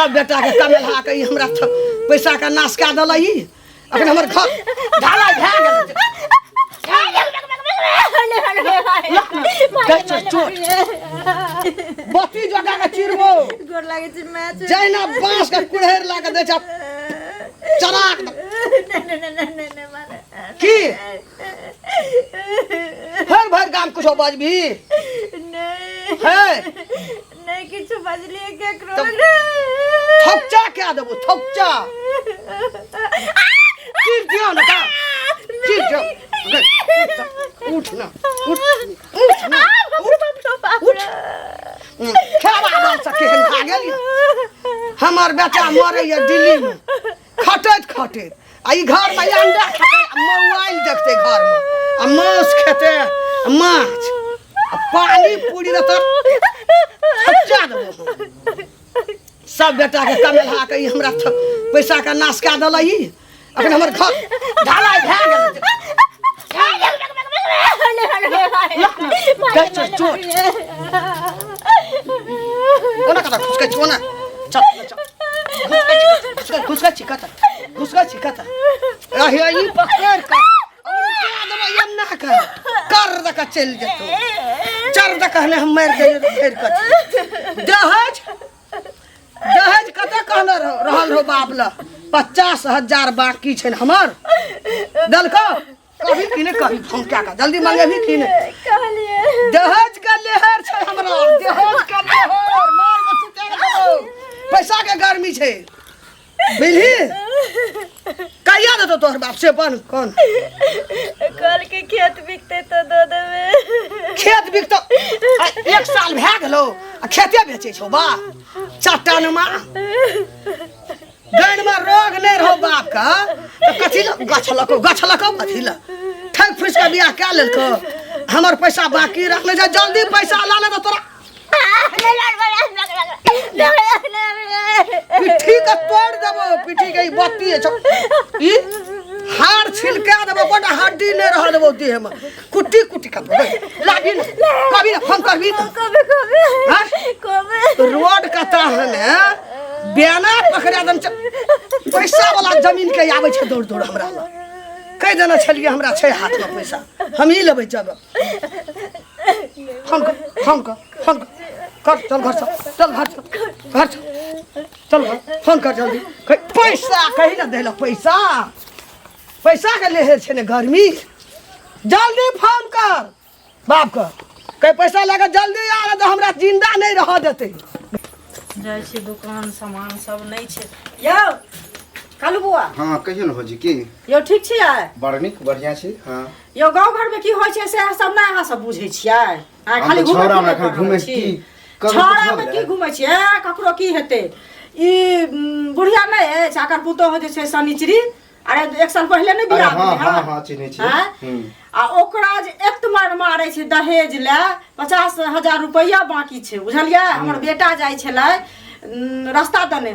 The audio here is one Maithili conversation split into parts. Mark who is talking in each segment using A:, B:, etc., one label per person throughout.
A: सब बेटा के कमेलहा के ई हमरा पैसा के नाश कए देलक ई। अखन हमर घर ढालाई भए गेल। दै छै चोट। बत्ती जगा के चिरबो।
B: गोर लागै छी माय।
A: जहिना बांस के कुड़हरि लए के दै छै चराक।
B: नहि नहि नहि नहि नहि मारे।
A: की भरि भरि गाम कुछो बजबी?
B: नहि।
A: है
B: नहि किछु बजलियै केकरो।
A: तब थोपचा कए देबो थोपचा। चिर दियो ने का चिर दियो। उठ ना, उठ उठ ना, उठ उठ। खेबा बाल से केहन भए गेल यऽ। हमर बेटा मरैया दिल्ली में खटैत खटैत आ ई घर में अंडा खेतै आ मोबाइल देखतै घर में आ मांस खेतै आ माछ आ पानी पूरी रहतै। थपचा देबो हम। सब बेटा के कमेलहा के ई हमरा पैसा के नाश कए देलक ई। अखन हमर घर ढालाई भए गेल। दै छै चोट। ओना कतऽ घुसकै छी? ओना चल चल। घुसकै छी, घुसकै छी कतऽ? घुसकै छी कतऽ? अहे ई पकड़ कऽ और कए देबै एन्ना के कर दऽ कऽ चलि जेतौ। चर दऽ कहने हम मारि दैयै तऽ फेर कथी दहेज दहेज कतऽ कहने रहल रहो बाप लए 50,000 बाकी छै हमर देलकौ कभी कि नहि? कभी फोन कए कऽ जल्दी मंगेबही कि नहि?
B: कहलियै।
A: दहेज के लेहर छै हमरा, दहेज के लेहर मार के सुता देबौ। पैसा के गर्मी छै बुझली? कहिया देतौ तोहर बाप से बन कोन?
B: कल के खेत बिकते तो दऽ देबै।
A: खेत बिकतौ? आ, एक साल भए गेलौ आ खेते बेचै छौ बा चट्टानमा गैन में रोग नहीं रहो बाप का तो कथी ल गछलको गछलको कथी ल ठक फुस के बियाह कए लेलको। हमर पैसा बाकी रखले जा, जल्दी पैसा ला ले तो तोरा पिट्ठी के तोड़ देबो। पिट्ठी के ई बत्ती छै ई हाड़ छिलका देबो, गोटा हड्डी नहीं रह देबो देह में, कुट्टी कुट्टी कर देबो। लागी ना कभी ना फोन करबी ना?
B: कभी कभी।
A: हाँ?
B: कभी।
A: रोड कता है ने बेना पकड़ा दम। पैसा वाला जमीन के आबै छै दौड़ दौड़ हमरा लग। कहि देने छलियै हमरा छै हाथ में पैसा, हम ही लेबै जगह। फोन कर, फोन कर, फोन कर कर चल घर चल, चल घर चल, घर चल, चल घर फोन कर जल्दी। कहि पैसा कही ना देलक पैसा। पैसा के लेहे छै ने गर्मी। जल्दी फोन कर बाप के, कहि पैसा लगा जल्दी आ तऽ हमरा जिंदा नहीं रह देतै।
C: जाइ छी दुकान, सामान सब नहि छै। यौ कालू बुआ।
D: हाँ कहियौ ने भौजी। की
C: यौ, ठीक छियै?
D: बड़ नीक, बढ़िआँ छी। हाँ
C: यौ, गाँव घरमे की होइ छै से सब नहि अहाँ सब बुझै छियै? आँय,
D: हम
C: खाली
D: तऽ
C: घूमै
D: छौड़ामे
C: फिरै
D: एखन
C: पर
D: घूमै
C: रहै छी।
D: की? ककरो कुछ
C: छौड़ामे
D: भऽ
C: की
D: गेलै?
C: घूमै छियै? ककरो की हेतै? ई बुढ़िया नहि अछि, एकर पुतोहु जे छै शनिचरी, अरे एक साल पहिले नहि
D: अरे
C: बियाह
D: हाँ
C: भेलै?
D: हाँ हाँ, चिन्है छियै।
C: आँय?
D: हूँ।
C: आ ओकरा जे एत मार मारै छै दहेज लए, 50,000 रुपैआ बाकी छै, बुझलियै? हमर बेटा जाइ छलै रास्ता दने,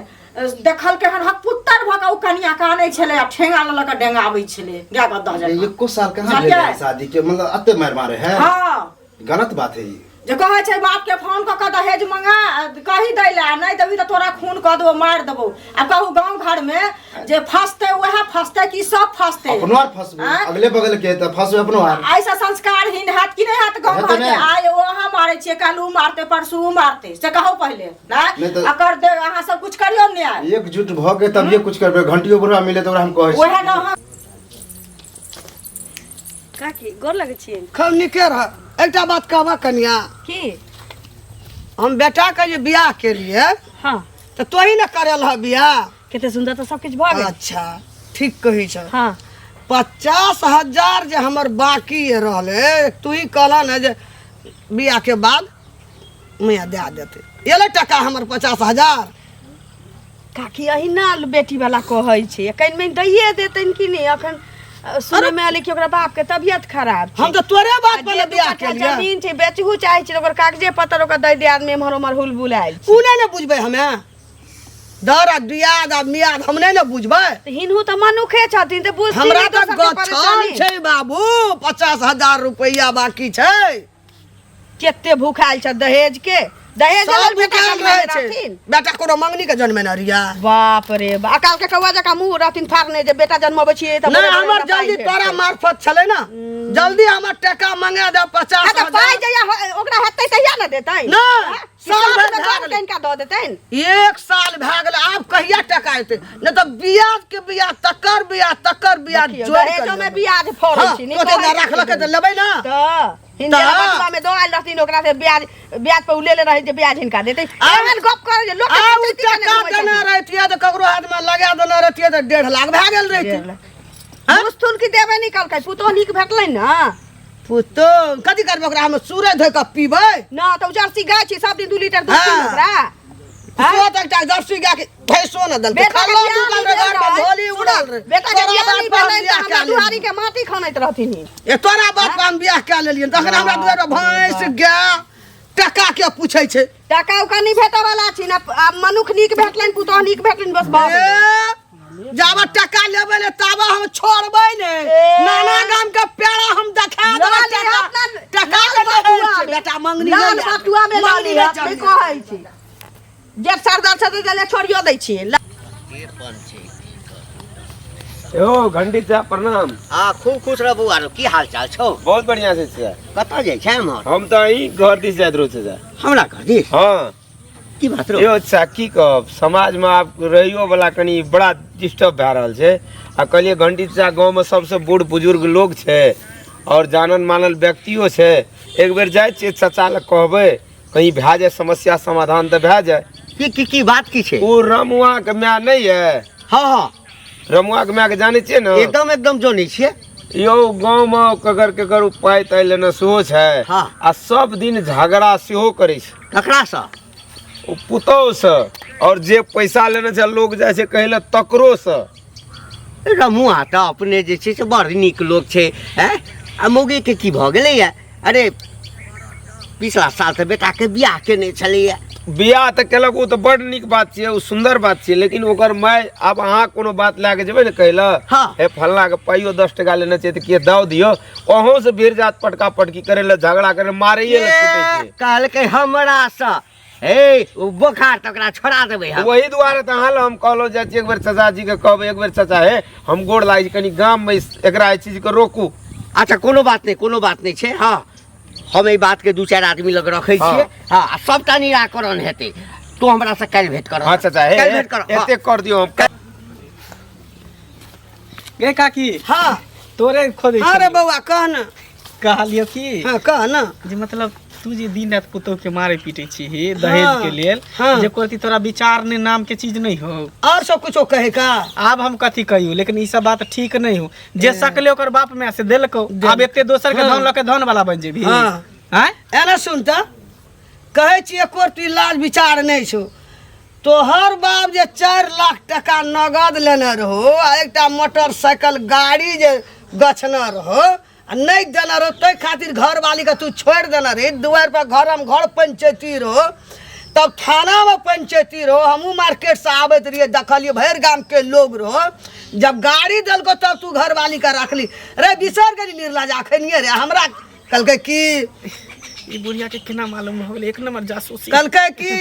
C: देखलकै हन, हकपुत्तर भऽ कऽ ओ कनिया कानै छलै आ ठेंगा लऽ लऽ कऽ डेंगाबै छलै गाय गद्दा
D: अरे
C: जकाँ।
D: एको साल कहाँ भेल
C: बुझलियै?
D: है शादी के, मतलब अते मार मारे है?
C: हाँ।
D: गलत बात है ई।
C: जे कहै छै बाप के फोन कऽ कऽ दहेज मंगा कही दै लए, नहि देबही तऽ तोरा खून कऽ देबो, मारि देबो। आ कहू, गाँव घरमे जे फसतै उएह फसतै कि सब फसतै?
D: अपनो आर फसबै।
C: आँय?
D: अगले बगल के तऽ फसबै अपनो आर।
C: ऐसा संस्कारहीन हैत कि नहि हैत गाँव
D: हेतै
C: घरके?
D: ने।
C: आइ ओ अहाँ मारै छियै, काल्हि ओ मारतै, परसू ओ मारतै, से कहू पहिले।
D: नहि
C: नहि
D: तऽ-
C: अकर दे अहाँ सब कुछ करियौ न्याय।
D: एकजुट भऽ के तभिए कुछ करबै। घंटियो बुढ़वा मिले तऽ ओकरा हम कहै छी।
C: उएह ने अहाँ।
E: काकी, गोर लगै छियै।
A: खूब नीके रह। एकटा बात कहबह कनिया?
E: की?
A: हम बेटा के जे बियाह केलिए
E: हाँ
A: तऽ तोही ने करेल ह बियाह।
E: कते सुंदर तऽ सब किछु भऽ गेल।
A: अच्छा, ठीक कहै छ।
E: हाँ
A: 50,000 जे हमर बाकी रहलै, तू ही कहला ने जे बियाह के बाद मैया दए देतै, एलै टका हमर 50,000?
E: काकी, अहिना बेटी वाला कहै छै, कनि मनि दैये देतनि कि नहि। अखन सुनै मे एलै कि ओकरा बाप के तबियत खराब छै।
A: हम तऽ तोरे बात पर
E: जे
A: ने
E: दू
A: बियाह
E: कट्ठा
A: केलियै।
E: जमीन छै, बेचहु चाहै छै, ओकर कागजे पत्तर ओकरा दै दे। आदमी एम्हर ओम्हर हुल बुलायल छै।
A: उ नहि ने बुझबै हमे, दर आ दियाद आ मियाद हम नहि ने बुझबै।
E: तऽ हिनहु तऽ मनुखे छथिन तऽ बुझथिन
A: हमरा
E: ने
A: तऽ
E: दोसरके
A: गछल
E: परेशानी।
A: छै बाबू, 50,000 रुपैआ बाकी छै।
E: कते भूखायल छ दहेज के। दहेज
A: सब
E: लेल बेटा
A: बुकायल
E: जनमेने
A: रहै छै
E: रहथिन
A: बेटा कोनो मंगनी के जनमेने रहिया
E: बाप रे बा अकाल के कौआ जकाँ मुँह रहथिन फाड़ने जे बेटा जन्मबै छियै तऽ
A: नहि
E: बड़े बड़े
A: हमर
E: हमरा पाइ
A: जल्दी
E: भेटतै।
A: तोरा मार्फत छलै ने जल्दी हमर टका मंगा दे पचास
E: हाँ तऽ
A: हजार
E: पाइ जहिया ओकरा हेतै तहिया ने देतै
A: नहि,
E: साल
A: साल
E: भरि
A: भरि भए गेलै।
E: कनिका दऽ देतनि
A: एक साल भए गेलै आब कहिया टका एतै नहि तऽ बियाज के बियाज तकर बियाज तकर बियाज
E: देखियौ,
A: जोड़ि कऽ
E: दहेजो में
A: लेबै।
E: बियाज फड़ै
A: हाँ,
E: छै नीक
A: ओते
E: कहै
A: नहि
E: छी।
A: राखलकै तऽ लेबै ने
E: तऽ हिनके
A: तऽ-
E: बटुआ में दऽ आयल रहथिन ओकरा से ब्याज ब्याज पर उ लेले रहै जे ब्याज हिनका देतै
A: आब-
E: एहन गप करे जे लोक के
A: आब उ
E: पंचायती केने
A: टका
E: घुमै
A: देने
E: छथिन।
A: रहितियै तऽ ककरो हाथमे लगा देने रहितियै तऽ 1.5 लाख भए गेल रहितै
E: घूस की देबे नहीं कलकै पुतोह नीक भेटलै ने
A: पुतोह कथी करबै ओकरा हम सूरज धोइ कऽ पीबै
E: ना तऽ उ जर्सी गाय छै सब दिन 2 लीटर दूध
A: हाँ।
E: पीबै ओकरा
A: सेहो तऽ एकटा जर्सी गाय के भैंसो ने देलकै
E: बेटा के
A: खल्लो
E: बियाह
A: डूबल
E: नहि
A: रहै
E: भेल
A: घर पर
E: रहै।
A: झोली उड़ल रहै
E: बेटा के
A: तोरा
E: बियाह
A: बाप
E: नहि
A: पर हम
E: भेलै तऽ
A: बियाह
E: हमरा
A: कए
E: दुहारी
A: लेलियै।
E: के माटी खनैत रहथिन ई।
A: ए तोरा बाप पर हम बियाह कए लेलियै तखन हमरा दुआरि पर भैंस गाय टका के पूछै छै
E: टका उका नहि भेटऽ वाला छै ने आब मनुख नीक भेटलनि पुतोह नीक भेटलनि बस भऽ गेलै।
A: ए, जाबे टका लेबै ने ताबे हम छोड़बै ने
E: ए।
A: नाना गाम के पेड़ा हम देखा
E: लाल
A: देबै टका
E: अपना
A: टका
E: लाल
A: के दहेज
E: बटुआ
A: छै
E: में-
A: बेटा मंगनी
E: लाल
A: नहि
E: बटुआ में
A: मंगनी
E: लाली
A: नहि
E: नहि
A: चढ़ी।
E: कहै छी जे सरदार छथिन से छोड़ियो दै छियै
F: यौ घंटी साहब प्रणाम
G: आ खूब खुश रह बौआ की हाल चाल छौ
F: बहुत बढ़िया से छै
G: कतऽ जाइ छै एम्हर
F: हम तऽ अहीं घर दिस जाइत रहै छै
G: हमरा घर दिस
F: हँ
G: की बात रौ
F: यौ अच्छा की कहब समाजमे आब रहियो वाला कनि बड़ा डिस्टर्ब भए रहल छै आ कहलियै घंटी चाचा गाँवमे सबसँ बूढ़ बुजुर्ग लोग छै आओर जानल मानल व्यक्तियो छै एक बेर जाइ छियै चाचा लग कहबै कहीं भए जाए समस्या समाधान तऽ भए जाए
G: की की की बात की छै
F: ओ रमुआके माय नहि यऽ
G: हँ हँ
F: रमुआके मायके जानै छियै ने
G: एकदम एकदम जनै छियै
F: यौ गाँवमे ककर ककर उपाय ताय लेने सेहो छै
G: हँ।
F: आ सब दिन झगड़ा सेहो करै छै
G: ककरासँ
F: ओ पुतोहसँ आओर जे पैसा लेने छै लोग जाइ छै कहै लए तकरोसँ
G: रमुआ तऽ अपने जे छै से बड़ नीक लोक छै आँय आ मौगीके की भऽ गेलैए अरे पिछला साल तऽ बेटाके बियाह केने छलैए
F: बियाह तऽ केलक ओ तऽ बड़ नीक बात छियै ओ सुन्दर बात छियै लेकिन ओकर माय आब अहाँ कोनो बात लए कऽ जेबै ने कहै लए
G: हँ।
F: हे फल्लाँके पाइयो 10 टका लेने छै तऽ के दऽ दियौ अहूँ से भिड़ जात पटका पटकी करै लए झगड़ा करै लए मारैये लए छूटै छै
G: कहलकै हमरासँ हे ओ बोखार तऽ ओकरा छोड़ा देबै हम
F: वही दुआरे तऽ अहाँ लए हम कहलहुँ जाइ छी एक बेर चाचाजीके कहबै एक बेर चाचा हे हम गोर लागै छी कनि गाममे एकरा एहि चीजके रोकू
G: अच्छा कोनो बात नहि कोनो बात नहि छै हँ हम एहि बातके दू चारि आदमी लग रखै छियै हँ आ सभटा निराकरण हेतै तू हमरासँ काल्हि भेँट कर
F: हँ चाचा हे
G: काल्हि भेँट कर हँ।
F: एतेक कर दियौ हम
H: गे काकी
A: हाँ
H: तोरे खोजै
A: अरे
H: छलियौ।
A: बौआ कह ने
H: कहलियौ की
A: हाँ कह ने
H: जे मतलब तू जे दिन राति पुतोह के मारे पीटे छी दहेज के लेल
A: हाँ।
H: जे कोई तोरा विचार ने नाम के चीज नहीं हो
A: और सब कुछो कहे का
H: आब हम कथी कहियो लेकिन ई सब बात ठीक नहीं हो जे सकले ओकर बाप में से देलको आब एते दोसर के धन लके धन वाला बन जेबी
A: हाँ।
H: आँय
A: एना सुन तऽ कहै छी एको रत्ती लाज विचार नहि छौ तोहर बाप जे 4 लाख टका नगद लेने रहो आ एकटा मोटरसाइकिल गाड़ी जे गछने रहो आ नहि देने रहो ताहि खातिर घरवालीके तू छोड़ि देने रही दुआरि पर घर हम घर पंचैती रहो तब थानामे पंचैती रहो हमहूँ मार्केटसँ आबैत रहियै देखलियै भरि गामके लोग रहो जब गाड़ी देलको तब तू घरवालीके रखली रे बिसरि गेली निर्लज अखनिये रे हमरा कहलकै की
H: ई बुढ़िया के केना मालूम हो गेलै एक नंबर जासूसी
A: कहलकै की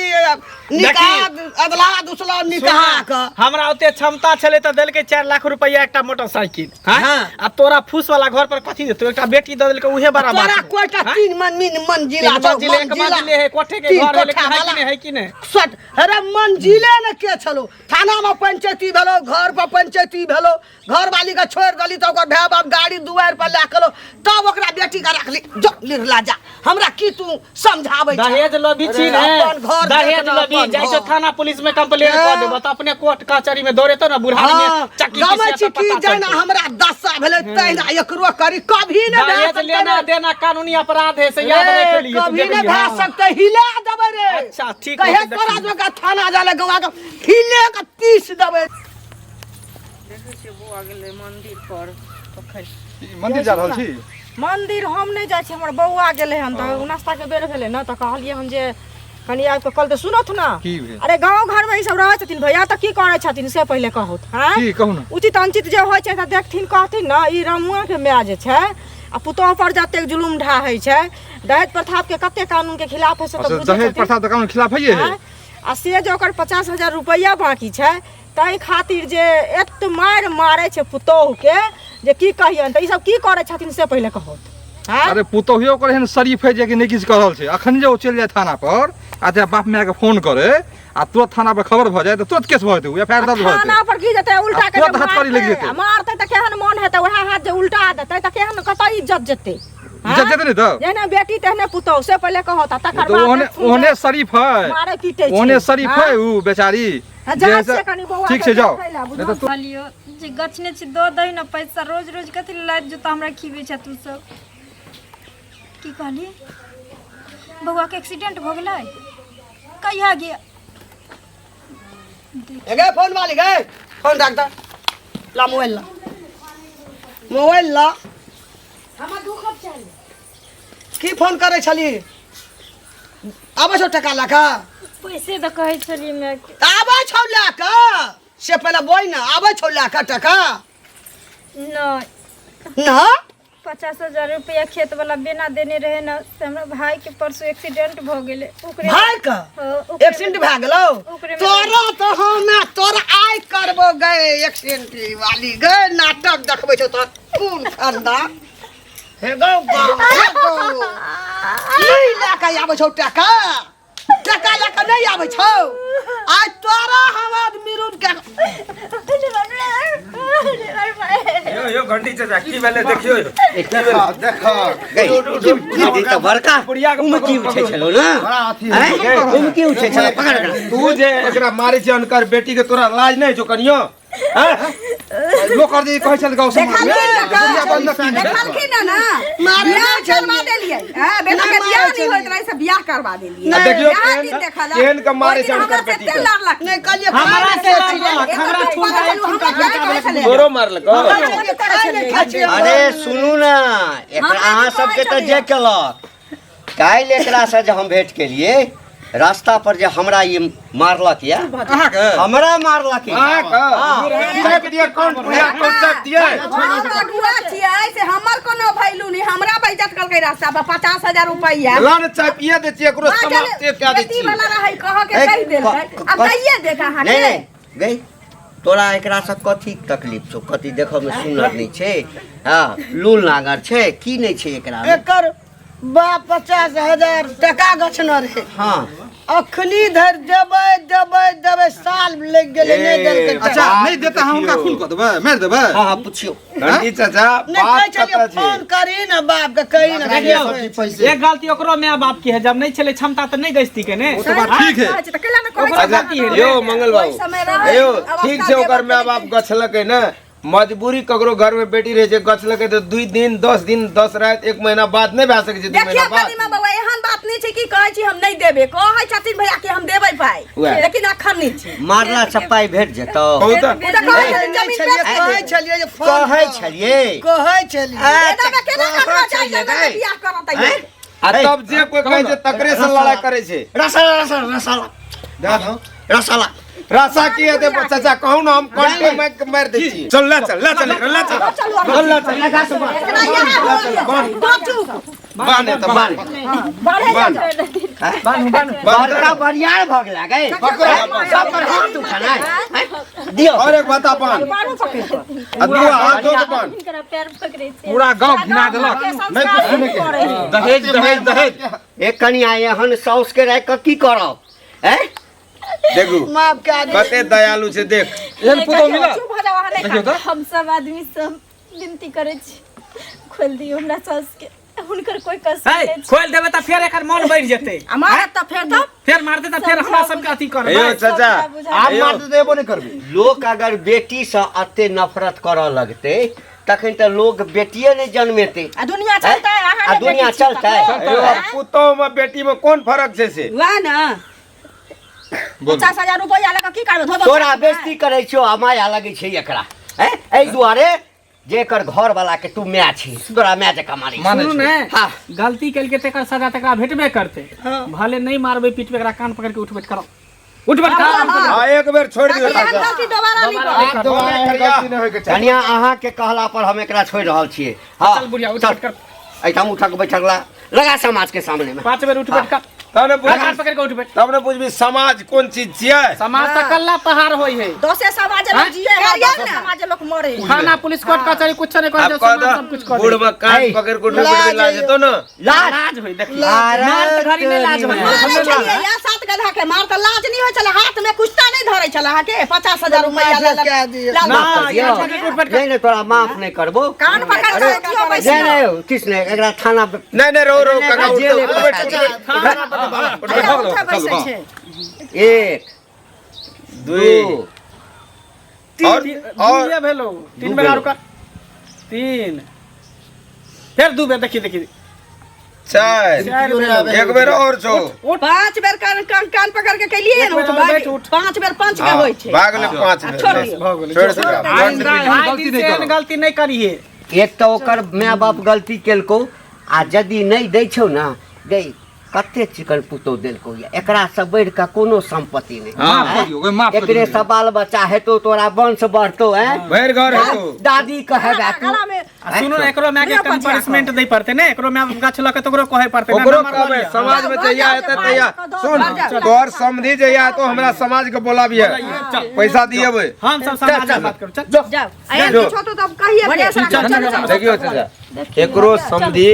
A: निकाह अदला दुसला निकाह के
H: हमरा ओते क्षमता छलै तऽ देलकै 4 लाख रुपया एकटा मोटरसाइकिल हाँ?
A: हाँ।
H: आ तोरा फूस वाला घर पर कथी देतौ एकटा बेटी दऽ देलकै उहे बड़ा बात
A: तोरा
H: है।
A: कोइटा
H: हाँ?
A: तीन मन मीन मंजिला
H: तीन
A: छौ,
H: मंजिल एक
A: मंजिला।
H: मंजिले है कोठे के
A: तीन
H: घर है लेकिन
A: कोठा
H: है कि
A: वाला।
H: नहीं है कि नहीं
A: सट अरे मंजिले ने के छलो थाना में पंचायती भेलो घर पर पंचायती भेलो घर वाली के छोड़ देली तऽ ओकर भाय बाप गाड़ी दुआरि पर लए के तब ओकरा बेटी के रखली जो लिरला जा हमरा की तू समझाबै छह?
H: दहेज लोभी छी ने
A: अपन घर
H: दहेज
A: देखना,
H: लोभी
A: अपन
H: जाइ छौ
A: घर।
H: थाना पुलिस में कंप्लेन कऽ देबो तऽ अपने कोर्ट कचहरी में दौड़ेतो ना बुढ़ारी में
A: हाँ,
H: चक्की
A: गमै
H: पिसिया
A: छी
H: तऽ
A: की
H: पता
A: जहिना
H: चलतौ।
A: हमरा दशा भेलै तहिना एकरो करी कभी नहि भए
H: दहेज
A: सकतै
H: लेना
A: रे।
H: देना कानूनी अपराध है से याद
A: रे,
H: रख लियो
A: कभी नहि भए सकतै हिला देबै रे
H: अच्छा, ठीक
A: कहे
H: होतै, देखी।
A: तोरा जोका थाना जाले गवा के हिले के पीस देबै
C: देखै छियै बौआ गेलै मंदिर पर पोखरि
D: मंदिर जा रहल छी
C: मंदिर हम नहि जाइ छी हमर बौआ गेलै हन तऽ नाश्ताके बेर भेलै ने तऽ कहलियै हन जे कनि आबि कऽ कहलकै सुनथु ने
I: की भेल?
C: अरे गाँव घरमे ई सब रहै छथिन भैया तऽ की करै छथिन से पहिले कहूथ आँय
I: की कहू ने
C: उचित अनुचित जे होइ छै तऽ देखथिन कहथिन ने ई रमुआके माय जे छै आ पुतोह पर जतेक जुलुम ढाहै छै दहेज प्रथाके कते कानूनके खिलाफ है से तऽ
I: अच्छा
C: बुझै
I: दहेज
C: छथिन।
I: प्रथा तऽ कानून खिलाफ है है
C: आँय? आ से जे ओकर 50,000 रुपैआ बाँकी छै ताहि खातिर जे एत मारि मारै छै पुतोहुके जे की कहियनि तऽ ईसब की करै छथिन से पहिले कहू आँय?
I: अरे पुतोहियो ओकर एहन शरीफ है जे कि नहि किछु कऽ रहल छै अखन जे ओ चलि जाय थाना पर आ जे बाप माय के फोन करे आ तुरंत थाना पर खबर भऽ जाय तऽ तुरंत केस भऽ जेतै एफ I R दर्ज भऽ जेतै
C: थाना पर की जेतै उल्टा
I: आ
C: के
I: तुरंत हथकड़ी लागि जेतै।
C: आ मारतै तऽ केहन मोन हेतै उएह हाथ जे उल्टा देतै तऽ केहन कतऽ इज्जत जेतै
I: इज्जत जेतै नहि तऽ
C: जेहने बेटी तेहने पुतोहु से पहिले कहत आ तकर
I: तऽ
C: बाद
I: ओहने ओहने शरीफ है
C: मारै पीटै छै
I: ओहने शरीफ है उ बेचारी
C: हाँ,
I: जे
C: जाइ
I: से-
C: छियै कनि बौआ
I: ठीक
C: के
I: छै जाओ
C: देखै लए,
I: नहि तऽ तू
B: कहलियो जे गछने छी दऽ दही ने पैसा रोज रोज कथी लए लादि जूता हमरा खिबै छै तू सब की कहली बौआ के एक्सीडेंट भऽ गेलै कहिया गया
A: ए गे फोन वाली गे फोन राख द ला मोबाइल ला मोबाइल ला की फोन करै छली आबै छौ टका लए कऽ
B: पैसे तऽ कहै छलियै माय के
A: तऽ आबै छौ लए कऽ से पहिले बोल ने आबै छौ लए कऽ टका
B: नहि
A: ना
B: 50,000 रुपया खेत वाला बिना देने रहे न से हमरा भाई के परसों एक्सीडेंट भ गेलै ओकरे
A: भाई के
B: हाँ, ओकरे
A: एक्सीडेंट भए गेलौ
B: ओकरे में-
A: तोरा तऽ हमे तोरा आइ करबो गए एक्सीडेंट वाली गए नाटक देखबै छौ तोरा कोन खानदान हे गौ बाप, हे गौ नहि लए कऽ आबै छौ टका टका लए कऽ नहि आबै छौ आइ तोरा हम आदमी रूप के
F: यो यो घंटी चाचा की भेलै देखियौ यौ।
D: देखा देखा
G: गई ई तऽ बड़का
F: बुढ़िया के
G: उमकी उठै छलौ ने
D: बड़ा अथी है।
G: आँय? उमकी उठै छलौ पकड़ एकरा।
F: तू जे एकरा मारै छै अनकर बेटी के तोरा लाज नहि छौ कनियो हैं?
I: लोक आर जे कहै छल गाँव समाज में दुनिया बंद की भेल?
E: देखलखिन ना
A: मारे
E: बियाह
A: नहि
E: करवा
A: छलियै।
E: देलियै हां बेटा के बियाह नहि होइत रहे से बियाह करवा देलियै
F: आ देखियौ
E: यहाँ
F: केहन
E: दिन देखल
F: केहन के मारै छै
E: ओहि दिन
F: अनकर
E: हमरा से
F: बेटी
E: एते
F: के
E: लड़लक
A: नहि कहलियै
H: हमरा से
A: खाइ नहि
H: लड़लक, हमरा ठुनका एक ठुनका झुनका देलक।
F: तोरो मारलको
A: खाइ नहि खाइ छियै।
G: अरे सुनू ने एकरा अहाँ सबके तऽ जे केलक काल्हि एकरा से जे हम भेंट केलिए रास्ता पर जे हमरा ई मारलक या
I: अहाँके
G: हमरा मारलक या।
F: अहाँके चाप दिअ कौन बुढ़िया कौन चाप दिअ
E: हम अगुआ छियै से हमर कोनो वैल्यू नहि हमरा बेइज्जत करलकै रास्ता पर 50,000 रुपैआ
F: ला ने चाय पिए दै छियै एकरो समाप्ते कए दै
E: बेटी
F: छियै
E: वाला रहै कह के
G: ए,
E: कहि देलकै
G: क-
E: आब दैये देत अहाँके
G: नहीं नहीं गई तोरा एकरा से कथी तकलीफ छौ कथी देखऽ में सुनर नहीं छै हाँ लूल नागर छै की नहीं छै एकरा में?
A: एकर बाप 50,000 टका गछने रहे
G: हाँ
A: अखनी धरि देबै देबै देबै साल लागि गेलै नहि देलकै
I: अच्छा
A: टका।
I: नहि देता हम हुनका खून कऽ देबै मारि देबै
G: हाँ हाँ पूछियो
F: घंटी चाचा
A: नहि कहै
F: बात
A: छलियै
F: कतऽ छै
A: फोन करी ने बाप के कही ने
H: देखियौ,
D: पैसे
H: एक गलती ओकरो माय बाप की है जब नहीं छले क्षमता तऽ नहीं गछती के ने
I: ओ तऽ बात ठीक है
E: कहै छै तऽ कैला ने कहै
H: ओकरा
E: छै
H: गलती है
F: यौ मंगल
E: ओहि समय
F: बाबू
E: रहै,
F: यौ
E: अवस्था
F: ठीक छै ओकर
E: देबऽ
F: माय बाप गछलकै ने मजबूरी ककरो घर में बेटी रहे छै गछलकै तऽ 2 दिन 10 दिन 10 राति 1 महीना बाद नहि भए सकै छै 2
E: देखियौ
F: महीना बाद
E: कदीमा बौआ एहन बात नहि छै कि कहै छी हम नहि देबै कहै छथिन भैया कि हम देबै पाइ
F: उएह।
E: लेकिन अखन नहि छै
G: मारला से पाइ भेट जेतौ
F: कहू तऽ
E: ओ तऽ कहै छथिन
A: नहि
E: जमीन
A: छलियै
E: बेच
A: कहै छलियै जे फोन
G: कहै
A: कर।
G: छलियै
A: कहै छलियै
E: एना मे केना
G: कहै
E: ककरो जाइ
G: छलियै
E: जंगल मे
G: गै।
E: बियाह करत
G: हैं?
F: आ तब जे कोई कहै छै तकरे से लड़ाई करै छै
G: रसाला रसाला रसाला
D: दे दो
G: रसाला
F: राशा की हेतै चाचा कहू ने हम कंटे मारि के मारि दै छी चल ले चल ले चल ले चल चल ले चल
E: एकरा यहाँ हो
F: बान्ह तऽ बान्ह
C: बढ़े
H: बान्हू बान्हू
G: बड़का बरियार भऽ गेला गै सब पर हाथ उठेनाइ हैं? दियौ
F: और एक बता बान्ह
C: बारू पकड़ि कऽ
F: आ दू हाथ दो के बान्ह
B: हिनकरा पैर पकड़ै छै
I: पूरा गाँव घिना देलक
F: नहि कुछ सुनै के
I: दहेज दहेज दहेज
G: एक कनिया एहन साउस के राखि कऽ की करब हैं
F: देखू
A: माफ कए दे
F: कते दयालु छै देख
I: एहन पुतोह मिलत
C: चुप भऽ जाउ अहाँ नहि
I: देखियौ तऽ
B: हम सब आदमी सब विनती करै छी खोलि दियौ हमरा सास के हुनकर कोई कसर
H: है
B: नहि छै
H: खोलि देबै तऽ फेर एकर मन बढ़ि जेतै
C: आ मारत तऽ फेर तऽ
H: फेर मारतै तऽ फेर हमरा सबके अथी करबै
F: हेयौ चाचा
B: बुझा
D: आब मारते तऽ एबो नहि करबै
G: लोक अगर बेटीसँ एते नफरत करऽ लगतै तखन तऽ लोक बेटिए नहि जन्मेतै
C: आ दुनिया चलतै अहाँ
G: आ
C: नहि
G: दुनिया
C: बेटी छी
G: चलतै
C: तखनो।
F: हेयौ पुतोह में बेटी में कोन फर्क छै से
E: वएह ने
I: बोलू
C: 50,000 रुपैआ लऽ कऽ की करबै धो धो
G: तोरा बेइज्जती करै छियौ आ माया लगै छै एकरा हैं एहि दुआरे जे एकर घर वाला के तू माय छी तोरा माय जकाँ मारै छै।
I: मानै
H: सुनू
I: छी
H: ने
G: हाँ।
H: गलती केलकै तेकर सजा तकरा भेटबे करतै भले नहीं मारबै पीटबै एकरा कान पकड़ के उठबैत करब उठ बैठ कर।
F: हाँ एक बेर छोड़ दियो
E: एहन गलती दोबारा नहीं करब।
D: दोबारा एहन गलती नहि होइके चाही।
G: कनिया अहाँके कहला पर हम एकरा छोड़ि रहल छियै। हाँ
H: चल बुढ़िया उठ
G: चल।
H: बैठ कर।
G: एहिठाम उठक बैठक ला लगा समाज के सामने में।
H: 5 बेर उठ बैठ कर।
F: तब ने
H: हाथ पकड़ के उठ बैठ।
F: तब ने बुझबी समाज कोन चीज छियै।
H: समाज तऽ कल्ला पहाड़ होई है।
C: दसे समाज लोग जिए है,
E: करियौ
C: दसे
E: ने।
C: समाज लोग मरे है।
H: थाना पुलिस कोर्ट कचहरी कुछ नहीं कर
F: आब
H: दे,
F: कह
H: समाज सब कुछ
F: दो
H: कर
F: बूढ़
H: दे।
F: में कान पकड़ के उठ बैठ लाज हेतौ न।
G: लाज
H: लाज होई देखी।
G: लाज
H: मार तऽ घड़ी नहीं लाज होई।
E: मारै छलियै या 7 गधा के मार तऽ लाज नहीं होइ छलै, हाथ में कुश्ता नहीं धरै छलै अहाँके। 50,000 रुपैआ
A: माफ कए दियौ।
E: लाल
H: ना,
G: माफ कर दियौ।
H: ये पकड़ के उठ बैठ कर।
G: नहीं नहीं तोरा माफ नहीं करबो।
C: कान पकड़ के उठियो बैसियो।
G: नहीं नहीं किछु नहीं एकरा थाना
F: नहीं नहीं रो रो काका उठ
G: जेल
F: उठ बैठ उठ
C: अरे उठे बैसै छै।
G: 1
F: 2
G: 2
F: और और
H: 2 भेलो 3 बेर आर कर। 3 फिर 2 बेर देखी देखी
F: 4
H: 4 बेर
F: एक बेर और छौ।
E: 5 बेर कान कान कान पकड़ के केलियै
H: एक
E: ने,
H: बेर
E: उठ
H: बैठ, उठ।
E: 5 बेर 5 के होइ छै।
F: भाग ले 5 बेर
E: छोड़ दियौ।
H: भऽ गेलै।
F: छोड़ दियौ।
H: आइंदा
I: गलती
H: गलती
I: नहि करब।
H: गलती नहीं करिए।
G: एक तऽ ओकर माय बाप गलती केलको आ यदि नहीं दै छौ ना गई कते चिकन पुतोह देलको या एकरा से बढ़ि कऽ कोनो संपत्ति नहीं।
I: माफ कऽ दियौ, ओकरा माफ कऽ
G: एकरे
I: दियौ।
G: से बाल बच्चा हेतौ तोरा वंश बढ़तौ। हैं
F: भरि घर हेतौ।
G: दादी कहेबा तू।
C: गला में
H: आ सुनो ने एकरो माय के कम पनिशमेंट दै पड़तै ने, एकरो माय गाछ लऽ के तकरो कहै पड़तै ने,
F: ओकरो
H: नंबर
F: कहबै
H: लऽ लिअ।
F: समाज में जहिया हेतै तहिया। सुन तोहर समधी जहिया हेतौ हमरा समाज के बोलाबिहे, पैसा दिएबै।
H: हम सब समाज में बात करू। चल
E: जाओ एहन किछु होतौ तब कहिए केस राखब। चलू चलू।
F: देखियो चाचा एकरो समधी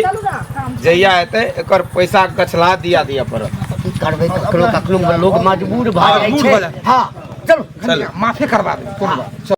F: जहिया हेतै एकर पैसा गछला दिया दिया पड़त।
G: की करबै कखनो कखनो लोग मजबूर भऽ जाइ
I: मजबूर भऽ
G: छै।
I: जाइ।
G: हाँ चलू
F: चल
I: माफे करबा देबै कोनो बात।